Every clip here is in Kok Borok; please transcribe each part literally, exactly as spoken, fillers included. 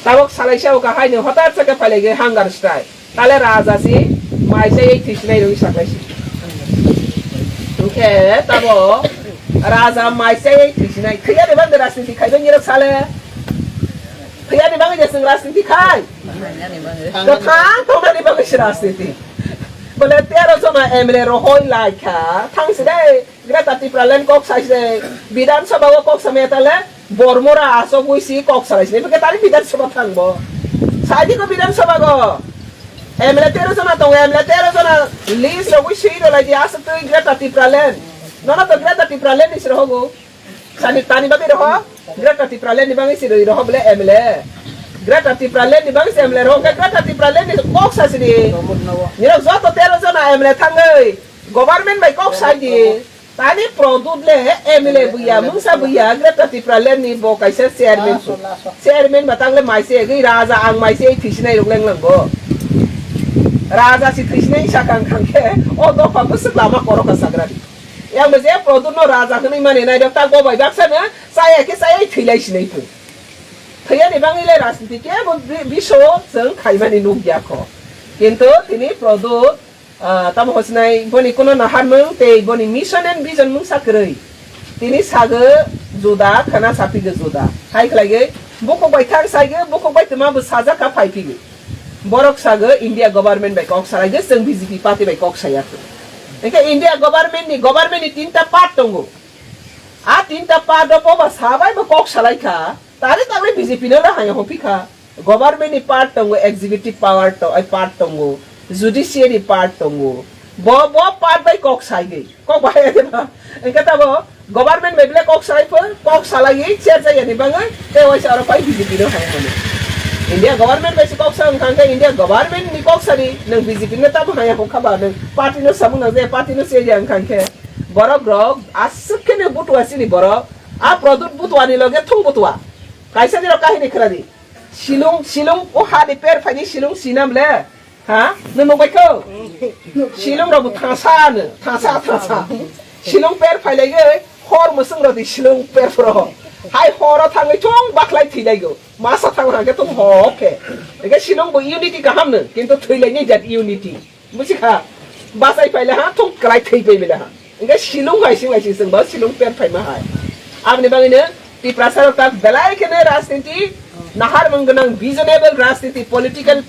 Tabok salaisa o kahai ni hotat sa khe phailai khe hunger strike. Tale raja si mai chai thwisinai rwi saklai si. Hwnkhe tabo raja mai chai thwisinai. Thwiya ni bagwi rajniti khai bang nirok sale. Thwiya ni bagwi je chwng rajniti khai. Kwthang tongna ni bagwi se rajniti. Bole tero jona M L A rohoi lai kha. Thang si dai. Greater Tipraland kok sai se, Bidhan Sabha o kok samya tale, Bormora asok ui si kok salai se, beke tari Bidhan Sabha thang bo. Sai di ko Bidhan Sabha go. M L A tero jona tongo, M L A tero jona list rogwi swi rwlai di aswk twi Greater Tipraland. Nono to Greater Tipraland ni siro hogo. Sani tani bagwi roho, Greater Tipraland ni bagwi siro roho bole M L A. Greater Tipraland ni bagwi se M L A roho, Greater Tipraland ni kok sa sini. Nirok joto tero jona M L A thangwi. Government bai kok sai di. Tani Produt le M L A buya, mungsa buya, Greater Tipraland ni bo kaisa chairman su. Chairman ba tangle mai se gwi raja ang mai se thwisinai rok leng lang bo. Raja si thwisinai sakang khang khe o dopha bwswk lama koroka sagra di. Yang bo je Produt no raja hwnwi mani nai rok ta go bai baksa no chaya khe chaya thwilai sinai phu. Thwiya ni bangwi le rajniti kebo bi-, biso chwng khaimani nuk ya kho. Kintu tini Produt Ah, tamo hwnsinai boni kuno naharmung tei boni mission and vision mungsa kwrwi. Tini sagwi juda, khana sapigwi juda. Hai khlaigwi bukhuk bai thang saigwi bukhuk bai twma bo sajak kha phai phigwi. Borok sagwi India government bai kok salaigwi chwng B J P party bai kok saya kho. Hwnkhe India government ni, government ni tinta part tongo. A tinta part o boba sabai bo kok salai kha. Tari tangwi B J P no le haya hophi kha. Government ni part tongo, executive power to, ai part tongo, judiciary part tongo. Bo, bo part bai kok sai di. Kok bai de ba. Engka ta bo government bai bile kok sai pho, kok salai chair jaya ni bangwi, te waisa aro pai B J P no hai mani. India government bai se kok sa wngkha khe India government ni kok sari, nang B J P no tamo haya hokha ba, nang party no samung nang je party no se ya wngkha khe. Borok rok aswk khe ne butua sini borok, a Produt butua ni loge thung butua. Kaisa ni rok kahini khwna di. Silung, silung, o ha ni per phaini silung sinam le. Ha? Nung nung bai kho? Silung rok bo thangsa no, thangsa, thangsa. Silung per phai lai ge, hor mwswng rok di silung per phro. Hai hor o thangwi thung baklai thwi lai go. Masa thang ha khe thung ho khe. Ege silung bo unity kaham no, kintu thwi lai ni jat unity. Busi kha, bachai paile ha, thung kwlai thwi pai bile ha. Hingke silung hai sing lai sing sing ba, silung per phaima hai. Aboni bagwino Tiprasa rok tak belai kheno rajniti, nahar mung gwnang visionable rajniti, political,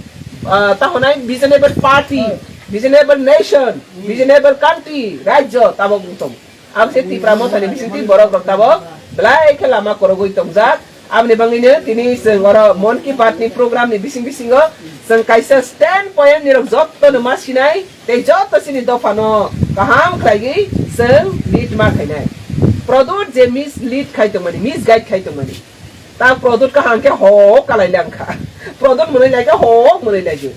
ah, ta honai visionable party, visionable nation, visionable country, rajyo tabok wng tong. Ang se Tipra Mothani bisingtwi borok rok tabok belai khe lama korogwi tongjak. Aboni bagwino tini chwng oro Mon Ki Baat ni program ni bising bisingo chwng kaisa stand point ni rok jotto no ma sinai tei jotto chini dopha no kaham khlaigwi chwng lead ma khainai. Produt je mislead khai tongmani, misguide khai tongmani. Ta Produt kaham khe hok kalai lang kha. Produt mwnwi lai khe hok mwnwi lai di.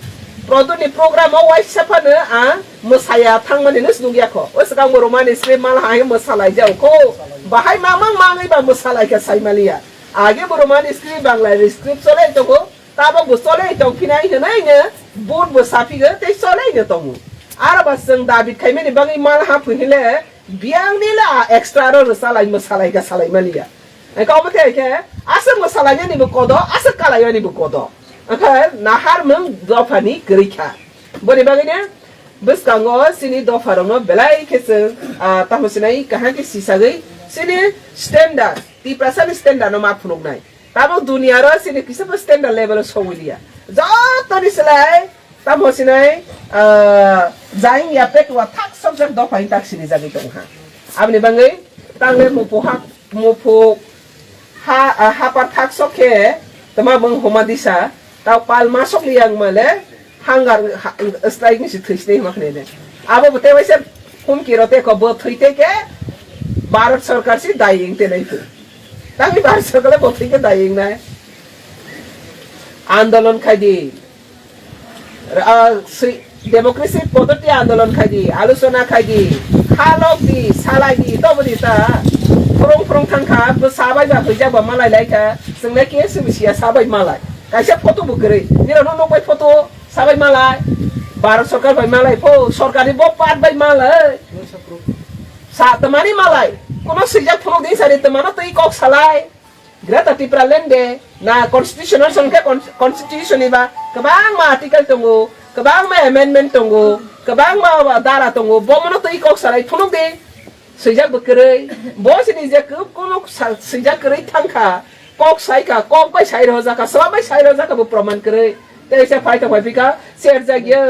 Produt ni program o waisa phano ang mwsaya thangmani no nukya kho. O swkang bo romani script mal hai mwsalai jao kho. Bahai mamang mangwi ba mwsalai kha sai maliya. Age bo romani script Bangla script cholai tongo. Tabok bo cholai tong phinai hwnai no but bo saphigo tei cholai no tongo. Aro ba chwng David khaimani bagwi mal ha phuhile biyang ni la extra ro rwchalai mwsalai kha salai maliya. Engkha omo khe khe aswk mwsalainani bo kodo, aswk kalainani bo kodo. Engkha nahar mung dophani kwrwi kha. Boni bagwino bwskango chini dopharokno belai khe chwng, ah, tamo sinai kaham khe sisagwi chini standard, Tiprasani standard no ma phunuknai. Tabuk duniya ro chini kisa bo standard level o sogwi liya. Jotoni slai Tamo sinai, ah, jaing ya petua thak sok jak dopha in tak sini jagwi tong ha. Aboni bangwi tangle mupu hak, mupu ha, ah, hapar thak sok khe tama bung homa disa, tau pal ma sok li yang male hangar ha, strike ni si thwi sini ma khne ne. Abo bo te waisa humki ro te ko bo thwi te ke Bharat sarkar si daying te nai tu. Tangwi Bharat sarkar le bo thwi ke daying nai. Andolon khai di. Ah, swi-, democracy podotti andolon khai di, alochona khai di, kha lok di, salai di, tobo di ta. Phurung phurung thang kha, bo sabai ba hwijak ba malai lai kha, chwng le ke simi siya sabai malai. Kaisa photo bo kwrwi, nirok no nok bai photo, sabai malai, Bharat sarkar bai malai pho, sarkar ni bo part bai malai. Sa tamani malai, kono swijak phunuk di sari tamano twi kok salai. Greater Tipraland de na constitutional song khe con-, constitution ni ba kwbangma article tongo, kwbangma amendment tongo, kwbangma dara tongo, bomono twi kok salai phunuk de. Swijak bo kwrwi, bo sini je kunu sa-, swijak kwrwi thangkha, kok saikha, kok bai sai rojak kha, swbak bai sai rojak kha bo proman kwrwi. Tei se phai tongphai phika, serjak ya,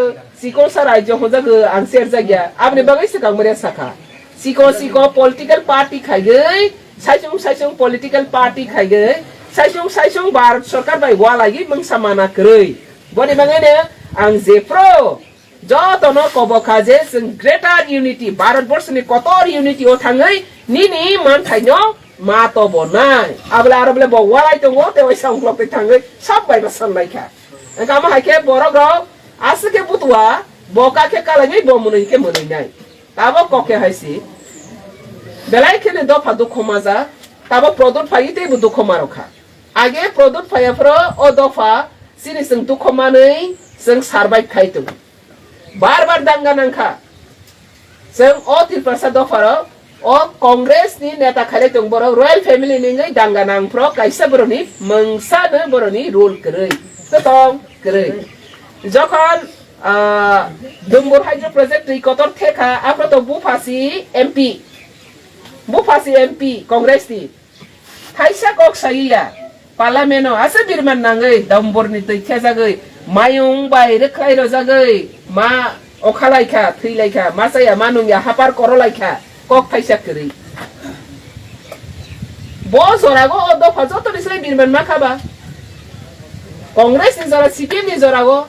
chikon sa rajyo hwnjak, ang serjak ya. Aboni bagwi swkang mare sakha. Chikon chikon political party khaigwi, saisung saisung political party khaigwi, saisung saisung Bharat Sarkar bai walaiwi mungsa mana kwrwi. Boni bagwino ang jephru jotono kobokha je chwng greater unity, Bharat Borshoni kotor unity o thangwi nini manthaino ma tobonai. Abole aro bole bo walai tongo, tei waisa ungklok twi thangwi sab bai ba sanlaikha. Wngkha omo hai khe borok rok aswk khe butua, bo kha khe kalainai, bo mwnwi khe mwnwinai. Tabok kok khe hai si. Belai kheno dopha dukho majak, tabok Pradyot phaiwi teibo dukho ma rwkha. Age Pradyot phaiya phoro o dopha chini chwng dukho manwi chwng survive khai tongo. Bar bar danga nangkha. Chwng o Tiprasa dopharo o Congress ni neta khailai tong borok royal family ni wngwi danga nang phro kaisa boroni mungsa no boroni rule kwrwi. Kwtong kwrwi. Jokhon, ah, Dumbur Hydro Project twi kotor thekha, aphro to buphasi M P. Buphasi M P Congress ni. Thaisa kok sagiya, Parliament-o asa birman nangwi, domborni twi thejagwi, mayung bai rwkhlai rojagwi, ma okhalaikha, thwilaikha, ma chaya, ma nungya, hapar korolaikha, kok thaisa kwrwi. Bo jorago o dopha jotoni slai birman makha ba? Congress ni jora, C P M ni jorago,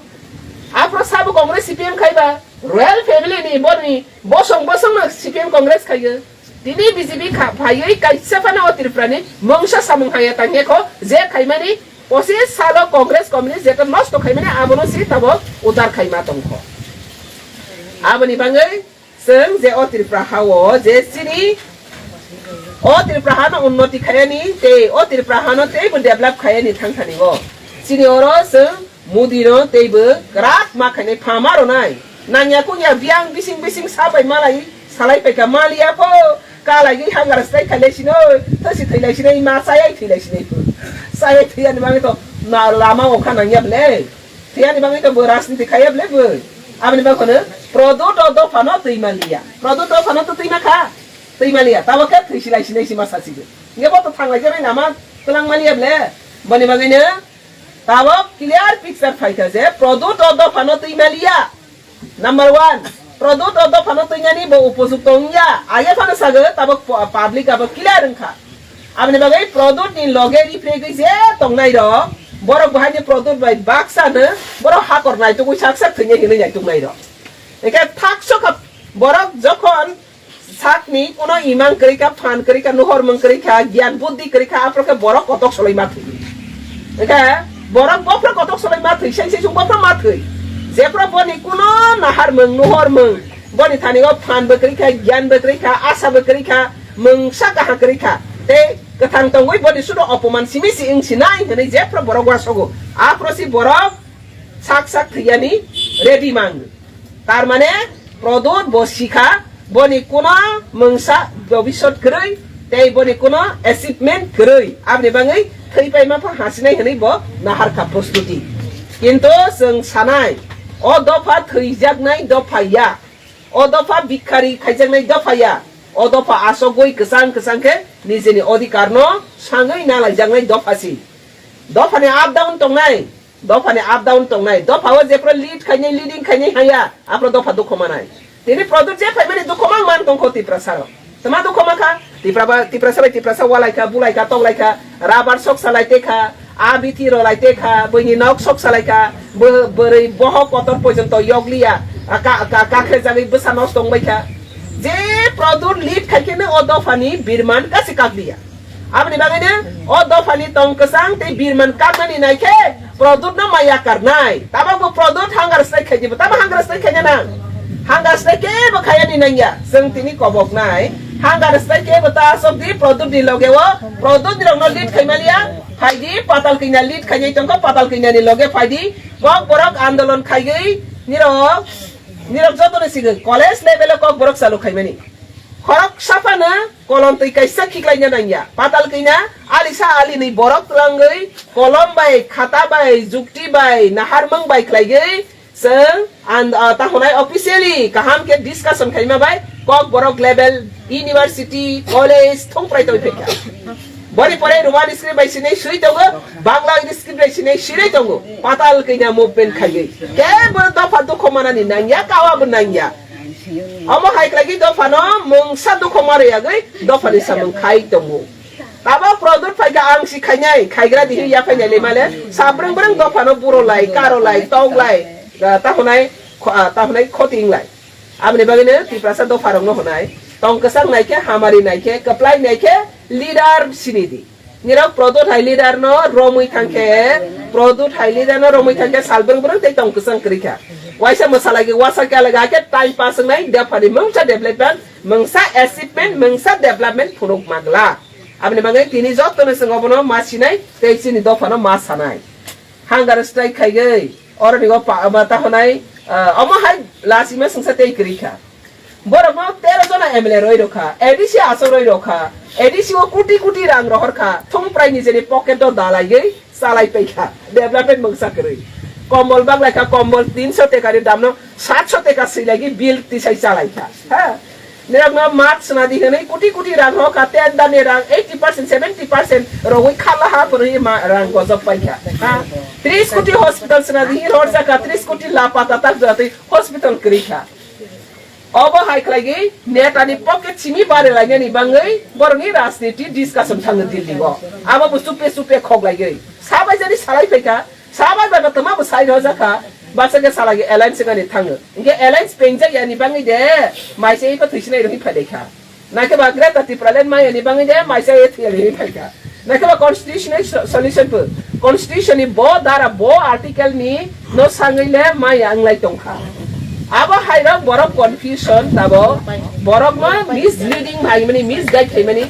aphro sabo Congress C P M khaiba, royal family ni borni bosong bosongno C P M Congress khaiyo. Tini B J P kha phaiwi kaisa phano o Tripura ni mungsa samung haya tangya kho, je khaimani pochis salo Congress communist jeta nosto khaimani abono si tabok udar khaima tongkho. Aboni bangwi chwng je o Tripura hao je chini o Tripura hano unnoti khayani tei o Tripura hano teibo develop khayani thangthani o chini oro chwng Modi no teibo kwrak ma khainai pha ma rwnai. Nangya kungya biyang bising bising sa bai malai salai paikha maliya pho. Kalai gwi hangar stai khailai sino, thasi thailai sinai ma chayai thailai sinai pho. Chayai thwiyani bagwi to na lama okha nangya ble. Thwiyani bagwi to bo rajniti khaiya ble bo. Aboni bagwi no Pradyot o dopha no twi maliya. Pradyot dopha no to twi ma kha. Twi maliya. Tabo khe thwi silai sinai si ma sasi bo. Nge bo to thanglai jani nama twlang maliya ble. Boni bagwi no Tabok clear picture phaikha je Pradyot o dophano twi maliya. Number one, Pradyot o dophano twinani bo upojukto wngya. Age phano sago tabok pu-, public abo clear wngkha. Aboni bagwi Pradyot ni loge ripregwi je tongnai rok, borok bahai ni Pradyot bai baksa no borok hakor naitugwi sak sak thwinai hinwi naituknai rok. Hingkhe thakso kha borok jokhon Sakni kuno imang kwrwi kha, phan kwrwi kha, nuhor mung kwrwi kha, giyan buddhi kwrwi kha, aphro khe borok kotok soloi ma thwi. Hingkhe borok bophro kotok soloi ma thwi, seng seng sung bophro ma thwi. Jephro boni kuno nahar mung, nuhor mung, boni thani o phan bo kwrwi kha, giyan bo kwrwi kha, asa bo kwrwi kha, mungsa kaham kwrwi kha. Tei kwthang tongwi boni sudo opoman simi si wng sinai hwnwi jephro borok uasogo. Aphro si borok sak sak thwiyani ready mang. Tar mane Pradyot bo sikha, boni kuno mungsa bobisot kwrwi, tei boni kuno achievement kwrwi. Aboni bagwi thwi paima pha hasinai hwnwi bo nahar kha prostuti. Kintu chwng sanai, o dopha thwijaknai dopha ya, o dopha bikhari khaijaknai dopha ya, o dopha asogwi kwchang kwchang khe nijini odhikar no sangwi nalaijaknai dopha si. Dophani up down tongnai, Dophani up down tongnai. Dopha o jephru lead khainai, leading khainai haya, aphro dopha dukho manai. Tini Pradyot je phaimani dukho mang man tongkho Tiprasa rok. Tama dukho mankha? Tipra ba, Tiprasa bai Tiprasa walaikha, bulaikha, toklaikha, rabar sok salai tekha, a bithi rolai tekha, buini nok sok salaikha, bo-, bwrwi bohok kotor porjonto yokliya, a ka-, ka-, kakhre jagwi bwsa nosto wngbaikha. Je Pradyot lead khaikhe no o dophani birman kasi kakliya. Aboni bagwi no o dophani tong kwchang tei birman kaknani naikhe Pradyot no maya karnai. Tabok bo Pradyot hangar strike khaidi bo. Tamo hangar strike khaina nang? Hangar strike kebo khayani nangya. Chwng tini kobok nai. Hangar strike kebo ta asok di Pradyot ni loge o. Pradyot ni rok no lead khaimaliya. Phaidi patal kanya lead khainai tongkha patal kanya ni loge phaidi. Kok borok andolon khaigwi nirok, nirok joto ni sigwi college level o kok borok chalu khaimani. Khoroksa phano kolom twi kaisa khiklaina nangya. Patal kina alisa alinwi borok twlangwi kolom bai, khata bai, jukti bai, naharmung bai khlaigwi chwng and, ah, tahonai officially kaham khe discussion khaima bai Kokborok level university, college thongprai tongwi phaikha. Boni pore Roman script bai sinai swi tongo, Bangla script bai sinai sinai tongo. Patal kina movement khaiwi kebo dopha dukho manani nangya, kawa bo nangya. Omo hai khlaigwi dophano mungsa dukho marwi yagwi dophani samung khai tongo. Tabok Pradyot phaikha ang si khainai, khaigra dihi ya phainai le male, sabrang brang dophano buro lai, karo lai, tong lai, ah, tahonai kho-, ah, tahonai khoting lai. Aboni bagwino Tiprasa dopharokno hwnai, tong kwchang naikhe, hamari naikhe, kwplai naikhe, leader sinidi. Nirok Pradyot hai leader no romwi thangkhe, Pradyot hai leader no romwi thangkhe salbrang brang tei tong kwchang kwrwi kha. Waisa mwsalagi wasa kya laga khe time pass wngnai, dophani mungsa development, mungsa achievement, mungsa development phunuk magla. Aboni bagwi tini jotono chwng obono ma sinai tei chini dophano ma sanai. Hunger strike khaigwi, oroni o pa-, ma tahonai, ah, omo hai lasima sungsa tei kwrwi kha. Borokno tero jona M L A roi rokha, A D C aswk roi rokha, A D C o kuti kuti rang rohor kha, thung prai nijeni pocket o dalaiwi chalai paikha, development mungsa kwrwi. Kombol baglai kha, kombol tinso tekani damno satso teka swilaiwi bill tisai chalai kha. Ha? Nirokno mat swnadi hwnwi kuti kuti rang rokha, tendani rang eighty percent, seventy percent rogwi khalaha phwrwngwi ma rang gojok paikha. Ha? Tris kuti hospital swnadi hwnwi rorjakha, tris kuti lapa tatak jatwi hospital kwrwi kha. Obo hai khlaigwi netani pocket simi bare lainani bangwi borokni rajniti discussion thango Delhi o. Abo bo supe supe khok laigwi. Sabai jani salai phaikha, sabai bai bo tama bo sai rojak kha, baksa khe salai alliance wngani thango. Hinkhe alliance pengjak yani bangwi de maisa iko thwisinai rwngwi phaidai kha. Nakhe ba Greater Tipraland maya ni bangwi de maisa ye thiyal hinwi phaikha. Nakhe ba constitutional so-, solution bo, constitution ni bo dara bo article ni no sangwi le maya wnglai tongkha. Abo hai rok borok confusion tabo, borok no misleading hai mani, misguide khai mani.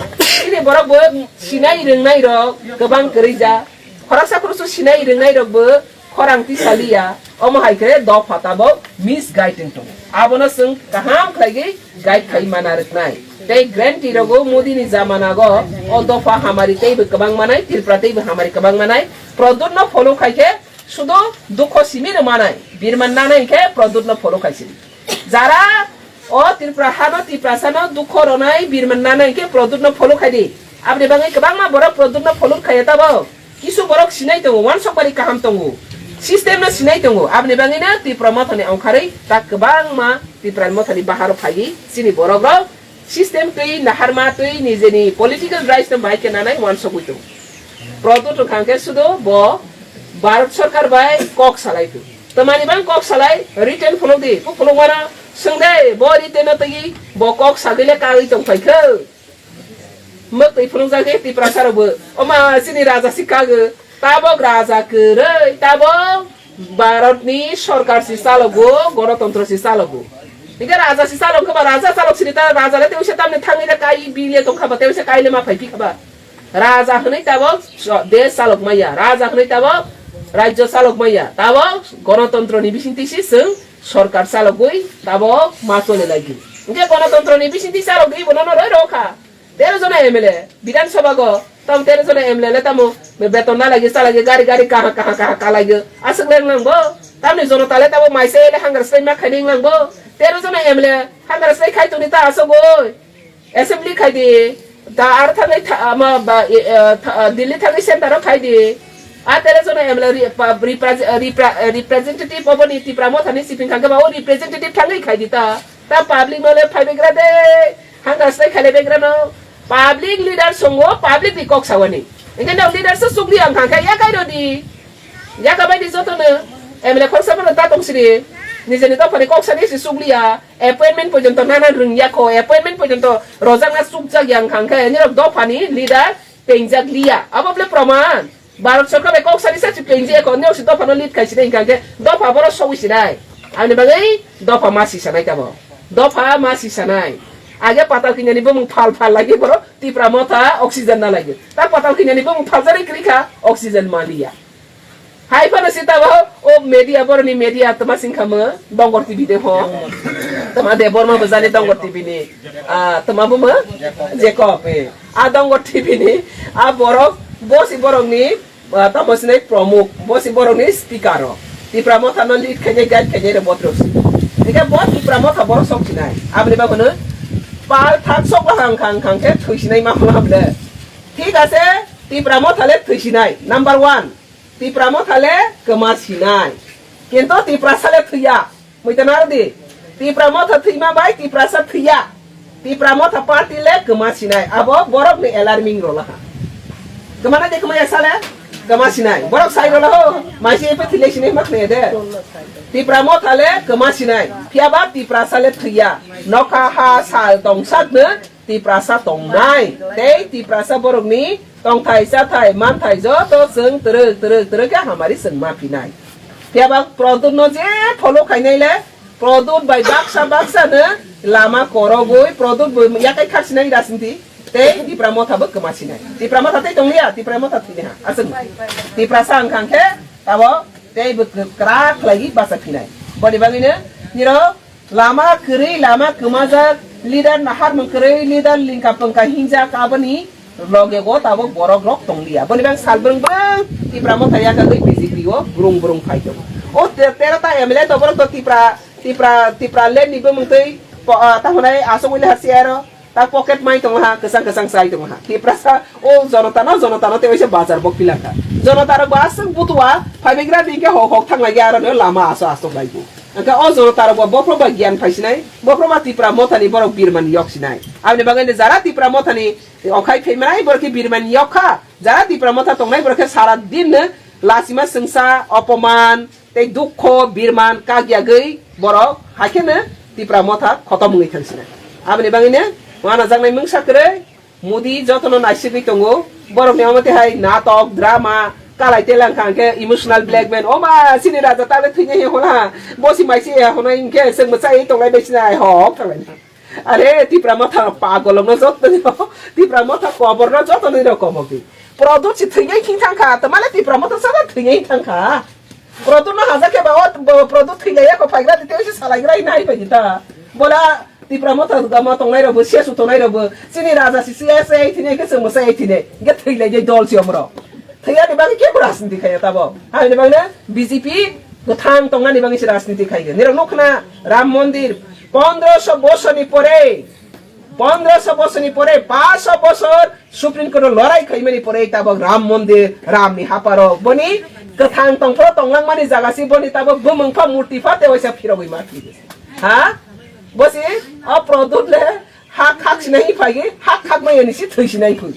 Ini borok bo sinai rwngnai rok kwbang kwrwi ja. Khoroksa khoroksa sinai rwngnai rok bo khorang tisa liya, omo hai khe dopha tabok misguide wng tongo. Abono chwng kaham khlaigwi guide khai mana rwknai. Tei guarantee rogo Modi ni jamana go o dopha hamari teibo kwbang manai, Tripura teibo hamari kwbang manai. Pradyot no follow khai khe sudo dukho simi rw manai, birman nanai khe Pradyot no follow khai sidi. Jara o Tripura hano, Tiprasa no dukho ronai, birman nanai khe Pradyot no follow khai di. Aboni bagwi kwbangma borok Pradyot no follow khaiya tabo. Kisu borok sinai tongo, wansokmani kaham tongo. System no sinai tongo. Aboni bagwi no Tipra Mothani ongkharwi ta kwbangma Tipra Mothani baharo phaiwi chini borok rok system twi, naharma twi, nijeni political rights no bahai khe nanai wansokwi tongo. Pradyot wngkha khe sudo bo Bharat Sarkar bai kok salai tu. Tamani bang kok salai written phunuk di, phunuk mano swng de, bo written no twi bo kok sagwi le kagwi tong phai khe. Mwtwi phunukjak khe Tiprasa rokbo, "Oma, chini raja si kago, tabok raja kwrwi, tabok Bharatni sorkar si chalogo, gonotontro si chalogo." Hinkhe raja si chalok khe ba raja chalok sini ta, raja le tei usa tamni thangwi le kai bile tong kha ba, tei usa kai le ma phai phi kha ba. Raja hwnwi tabok so-, desh chalok maya, raja hwnwi tabok rajyo chalok maya, tabok gonotontro ni bisingtwi si chwng sorkar chalogwi tabok ma chole lagi. Hinkhe gonotontro ni bisingtwi chalogwi bono no roi rw kha. Tero jona M L A, Bidhan Sabha go, tamo tero jona M L A le tamo beton na lagi, sa lagi, gari, gari, kaha, kaha, kaha, ka lagi. Aswk le wng lang bo. Tamni jonota le tamo maisa ele hunger strike ma khaini wng lang bo. Tero jona M L A hunger strike khai tongni ta aswk oi. Assembly khai di. Ta ar thangwi tha-, ama ba, e, e, tha-, Delhi thangwi center o khai di. A tero jona M L A re-, pa-, repre-, repre-, representative oboni Tipra Mothani siping kha khe ba o representative thangwi khai di ta. Ta public no le phai begra de. Hanga sai khale begra no. Public leader songo public ni kok sawani. Engke no leader so sugli ang khang kha ya kai rodi. Ya ka bai di joto no. M L A khorsa bono ta tong siri. Nijeni to phani kok sani si sugli ya. Appointment porjonto nana rung ya kho. Appointment porjonto rojak na sukjak yang khang kha. Ni rok do phani leader pengjak liya. Abo ble proman. Bharat Sarkar bai kok sani sa chipeng je ko, neo si dopha no lead khai sinai, hingkha khe dopha boro sogwi sinai. Ani bagwi dopha ma si sanai tamo. Dopha ma si sanai. Age patal kinyani bumung phal phal lagi boro Tipra Motha oxygen na lagi. Ta patal kinyani bumung phal jani kri kha oxygen ma liya. Hai phano si tamo o media, boroni media tama sing kha mo Dongor T V de ho. Tama Debbarma bwsani Dongor T V ni, ah, tama buma? Jacob, eh. A Dongor T V ni, a borok, bo si borok ni, ah, tamo sinai pramukh, bo si borok ni speaker o. Tipra Motha no lead khainai, guide khainai rok botrok si. Hingke bo Tipra Motha borok sok sinai. Aboni bagwi no pal thak sok la hang khang khang khe thwi sinai ma hwnam le. Thik ase, Tipra Motha le thwi sinai. Number one, Tipra Motha le kwma sinai. Kintu Tiprasa le thwiya. Muita naro di. Tipra Motha thwima bai Tiprasa thwiya. Tipra Motha party le kwma sinai. Abo borok ni alarming rola ha. Kwma na de kwma ya sale? Kwma sinai. Borok sai rola ho. Maisi epe thile sinai mak ne de. Tipra Motha le kwma sinai. Phiya ba Tiprasa le thwiya. Nokha ha sal tong sak ne Tiprasa tongnai. Tei Tiprasa borok ni tongthai, chathai, manthai joto chwng twrwk, twrwk, twrwk khe hamari chwng ma phinai. Phiya ba Pradyut no je follow khainai le, Pradyut bai baksa, baksa no lama korogwi, Pradyut bo yakai khak sinai rajniti, tei Tipra Motha bo kwma sinai. Tipra Motha tei tongliya, Tipra Motha thwini ha, aswk. Tiprasa wng kha khe, tabo tei bo kwrak khlaiwi bacha phinai. Boni bagwi no, niro, lama kwrwi, lama kwmajak, leader naharmung kwrwi, leader lingka pwngka hinjak, aboni loge o tabuk borok rok tongliya. Boni bang sal brwng brwng Tipra Motha yakagwi B J P o brung brung phai tongo. O te-, tero ta M L A to borok to Tipra, Tipra, Tipra land ni bumung twi po-, ah, ta hwnai aswk wngwi le ha C R o. Ta pocket mai tongo ha, kwchang kwchang chai tongo ha. Tiprasa o jonota no, jonota no tei waisa bazar bok pilak kha. Jonota rok bo aswk butua, phaibagra di khe hok hok thang lai aro no lama aso aso lai bo. Angkha o jonota rok bo bophro ba giyan phai sinai, bophro ba Tipra Motha ni borok birman yok sinai. Aboni bagwi no jara Tipra Motha ni okhai phai manai borok khe birman yok kha, jara Tipra Motha tongnai borok khe sara din no lasima swngsa, opoman, tei dukho, birman, kak yagwi borok hai kheno Tipra Motha khotom wngwi thang sinai. Aboni bagwi no wanajaknai mungsa kwrwi Modi jotono naisigwi tongo. Borokni omo tei hai natok, drama, kalai telang kha hwnkhe emotional blackmail. O ma, chini raja tale thwinai he hona, bosi maisi he hona hwnkhe chwng mwchai tonglai bai sinai hok thanglai. Are Tipra Motha pagolokno joto, Tipra Motha koborno joto nini rok kobok di. Pradyut si thwinai thing thang kha, tamale Tipra Motha sada thwinai thang kha. Pradyut no hajar khe ba o bo Pradyut thwinai ya ko phaigra di tei se salai gra nai bai di ta. Bola Tipra Motha gama tongnai rok bo, siyasu tongnai rok bo, chini raja si siya se ai thwinai khe chwng bo se ai thwinai. Ge thwinai dei dol si omro. Thwiyani bagwi kebo rajniti khaiya tabo. Haini bagwi B J P kwthang tongnani bagwi se rajniti khaiya. Nirok nukna Ram Mondir pondroso bosorni pore, pondroso bosorni pore, paanch bosor Supreme Court o lorai khaimani pore tabok Ram Mondir, Ram ni haparo. Boni kwthang tongphro tonglangmani jaga si boni tabok bumung pha murti pha tewaisa phirogwi ma phi. Ha? Bosi o Pradyut le ha khak sinai phaigi, ha khak mai ni si thwi sinai phu.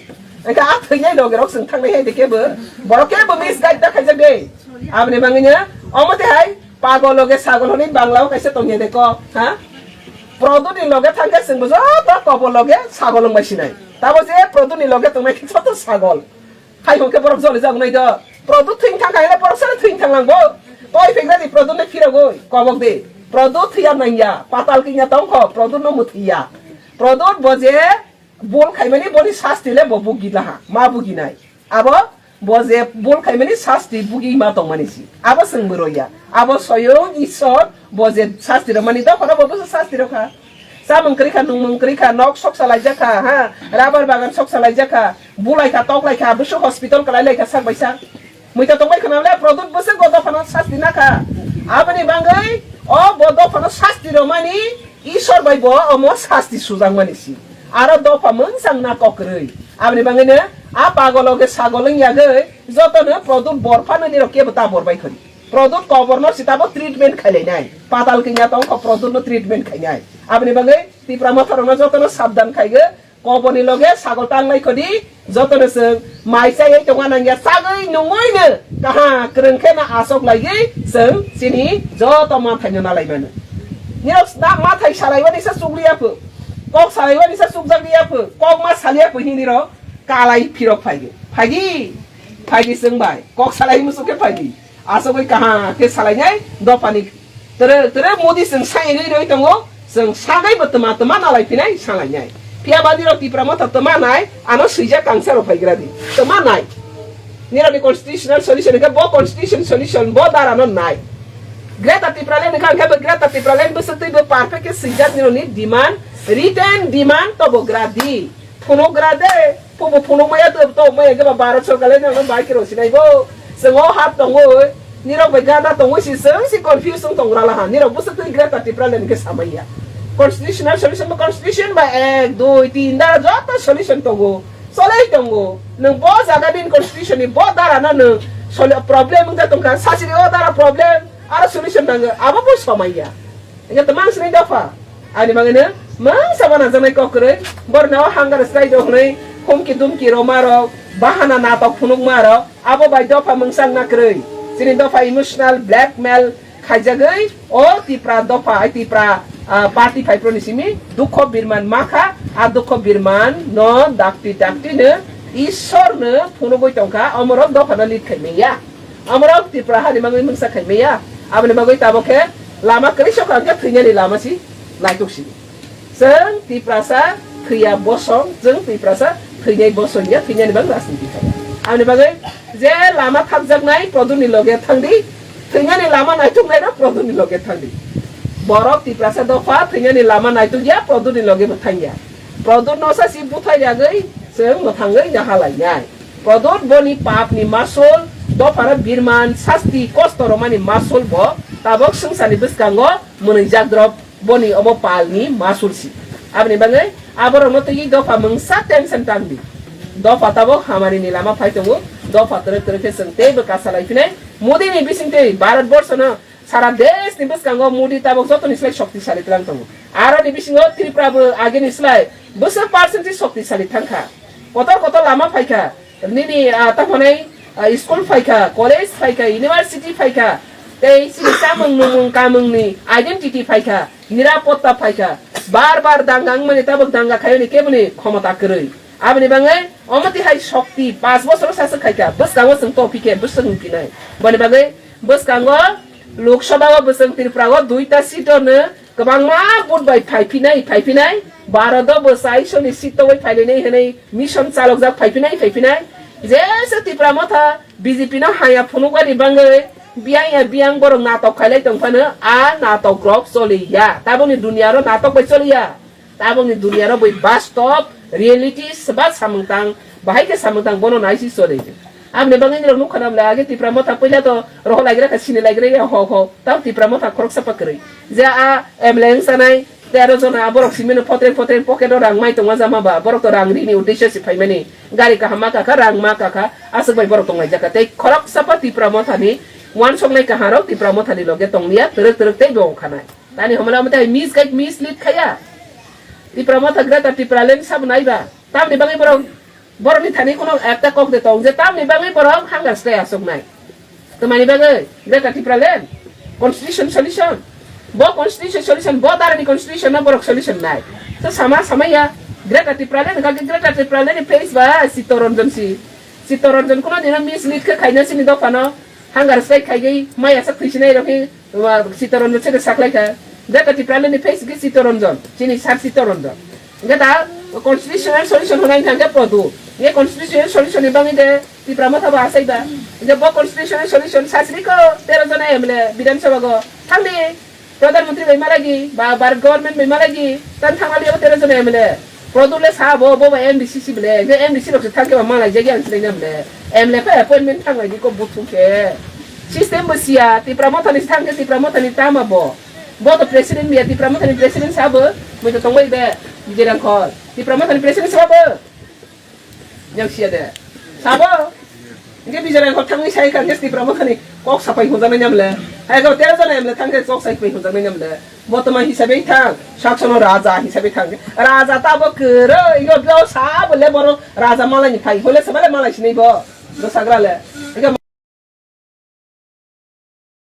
Engka a thwinai loge rok sing thangnai hai de kebo. Borok kebo misguide da khaijak de. Aboni bangwi no omo te hai pagol loge sagol hwnwi Bangla o kaisa tongya de ko. Ha? Pradyut ni loge thangkhe chwngbo joto kobor loge sagol wngbai sinai. Tabo je Pradyut ni loge tongnai khe joto sagol. Hai hwnkhe borok joli jak nai do. Pradyut thwing thang kha hwnle borok sano thwing thang lang bo. Koi phegra di Pradyut ni phirogwi kobok di. Pradyut thwiya nangya, patal kinya tongkho, Pradyut no mwthwiya. Pradyut bo je bul khaimani boni sasti le bo bugi laha, ma buginai. Abo bo je bul khaimani sasti bugi ma tongmani si. Abo chwng bwrwi ya. Abo soyong Isor bo je sasti rwmani dophano bo bwsa sasti rwkha. Chamung kwrwi kha, nungmung kwrwi kha, nok sok salaijak kha, ha, rubber bagan sok salaijak kha, bulai kha, tok lai kha, bwswk hospital kwlai lai kha sak bai sak. Muita tongbai khna le Pradyut bwswk o dophano sasti na kha. Aboni bangwi o bo dophano sasti rwmani Isor bai bo omo sasti sujakmani si. Aro dopha mungsang na kok kwrwi. Aboni bangwi no a pagolo khe sagol wng yagwi jotono Pradyut bor phano nirok kebo ta bor bai khori. Pradyut koborno sitabo treatment khailainai. Patal kinya tongkho Pradyutno treatment khainai. Aboni bagwi Tipra Motharokno jotono sabdan khaigo. Koborni loge sagol tanglai khodi. Jotono chwng mai chaiwi tongna nangya. Sagwi nungwino kaha kwrwng khe na asok laiwi chwng chini joto mathaino nalai mano. Nirok na mathai salaiwani sa chukliya pho. Kok salaiwani sa chukjakliya pho. Kok ma saliya pho hinwi rok kalai phirok phaidi. Phaidi. Phaidi chwng bai. Kok salai muchuk khe phaidi. Asogwi kaham khe salainai dophani tere, tere Modi chwng sainai rwi tongo, chwng sagaibo tma tma nalai phinai salainai. Phiya ba nirok Tipra Motha tma nai, ano swijak kangsa rok phaigra di. Tma nai. Nirokni constitutional solution khe bo constitution solution bo dara no nai. Greater Tipraland wngkha, hwnkhe bo Greater Tipraland bwswk twi bo perfect khe swijak nini demand, written demand tobo gra di. Phunuk gra de, phunuk maya to, to maya khe ba Bharat sorkar le nang bai khe rw sinai bo. Chwng o hap tongwi, nirok bai gada tongwi si chwng si confuse wng tong rala ha. Nirok bwswk twi Greater Tipraland khe samaya. Constitutional solution bo constitution ba ek, dui, tin dara joto solution tongo. Cholai tongo. Nwng bo jaga din constitution ni bo dara no nwng soli-, problem wngja tongkha. Sasiri o dara problem, aro solution nango. Abo bo samaya. Hingke twmang sini dopha. Ani bagwino mangsa bana janai kok kwrwi. Borno hunger strike rok hwnwi humki dumki roma rok, bahana natok phunukma rok. Abo bai dopha mungsa wngna kwrwi. Chini dopha emotional blackmail khaijagwi o Tipra dopha, ai Tipra, ah, party phaiproni simi dukho birman makha, a dukho birman no dakti dakti no Ishwar no phunugwi tongkha, omorok dopha no lead khaimaya. Amorok Tipra hani bagwi mungsa khaimaya. Aboni bagwi tabok khe lama kwrwi sokha hwnkhe thwinani lama si naituk si. Chwng Tiprasa thwiya bosong, chwng Tiprasa thwinai bosong ya, thwinani bagwi rajniti khaimaya. Aboni bagwi je lama thakjaknai Produtni loge thangdi, thwinani lama naituknairok Produtni loge thangdi. Borok Tiprasa dopha thwinani lama naitukya Produtni loge bo thangya. Produtno sa si buthai yagwi chwng mwthangwi nahalainai. Prodot boni papni masul, dophara birman, sasti, kosto romani masul bo, tabok swngcharni bwskango mwnwijak drop boni obo palni masul si. Aboni bagwi aborokno twiwi dopha mungsa tension tangdi. Dopha tabok hamarini lama phai tongo, dopha twrwk twrwk khe chwng teibo kasalai phinai. Modini bisingtwi Bharat Borshono Sara desh ni bwskango Modi tabok jotoni slai shoktisali twlang tongo. Aro ni bisingo Tripura bo age ni slai bwswk percent se shoktisali thangkha. Kotor kotor lama phaikha, nini, ah, ta hwnai, ah, school phaikha, college phaikha, university phaikha, tei chini chamung numung kamung ni identity phaikha, nirapotta phaikha. Bar bar danga wngmani tabok danga khayoni keboni khomota kwrwi. Aboni bagwi omo tihai shokti panch bochor saswk khaikha, bwskango chwng tophi khe bwswk wngphinai. Boni bagwi Bwskango Lok Sabha o bwswng Tripura o duita seat o no kwbangma vote bai phaiphinai, phaiphinai. Bharat o bo chaisoni seat tongwi phailainai hwnwi mission chalokjak phaiphinai, phaiphinai. Jesa Tipra Motha B J P no haya phunukmani bagwi biyang ya biyang borok natok khailai tongphano, a natok rok choliya. Tabukni duniya ro natok bai choliya. Tabukni duniya ro bui bastob, reality, swbak samung tang, bahai khe samung tang, bono naisi choli. Aboni bagwi nirok nukha namle, age Tipra Motha puila to rohor laigra kha, sini laigra ya ho ho, tamo Tipra Motha khoroksa pa kwrwi. Je a M L A wng sanai, tero jona borok simino photreng photreng pocket o rang mai tongma jama ba, borok to rang rini uddesyo se phaimani, gari kaham ma kakha, rang ma kakha, aswk bai borok tonglaijak kha. Tei khoroksa pa Tipra Motha ni uansuknai kaha rok Tipra Motha ni loge tonglia, twrwk twrwk tei bo ongkha nai. Tani homla mate misguide, mislead khaya. Tipra Motha Greater Tipraland sabo naiba. Tamni bagwi borok, borokni thani kono ekta kok de tong je tamni bagwi borok hunger strike aswk nai. Tamani bagwi Greater Tipraland constitution solution. Bo constitution solution, bo darani constitution no borok solution nai. To sama, sama ya. Greater Tipraland, hwnkha khe Greater Tipraland ni face ba Chittaranjan si. Chittaranjan kono dino mislead khe khaina sini dophano. Hunger strike khaigwi maya sak thwisinai rok khe Wa Chittaranjan se saklai kha. Greater Tipraland ni face khe Chittaranjan, chini sir Chittaranjan. Hingke da constitutional solution hwnai hingke podu. Ye constitutional solution ni bagwi de Tipra Motha bo asai ba. Hingke bo constitutional solution sasri ko tero jona M L A Bidhan Sabha go. Thangdi Pradhan Mantri bai malagi, ba Bharat government bai malagi, tan thangmali abo tero jona M L A. Produl le sa bo, bo ba M D C si bele, je M D C rok se thang ke ba malai jagi ang sinai nam le. M L A pa appointment thang lai di ko buthu ke. System bo siya, Tipra Motha ni thang ke Tipra Motha ni tama bo. Bo to president biya, Tipra Motha ni president sa bo, mo to tongbai be, Vijay Rangkhol. Tipra Motha ni president sa bo. Yang siya de. Sa bo. Hingke Vijay Rangkhol thangwi sai kha, hingke Tipra Motha ni kok sapai hwnjaknai nam le. Hai ko tero jona M L A thang khe kok sapai hwnjaknai nam le. Bottoman hisabe thang, saksono raja hisabe thang. Raja ta bo kwrwi, yo bo sa bo le borok raja malai ni phai, hole se bale malai sinai bo. Bo sagra le.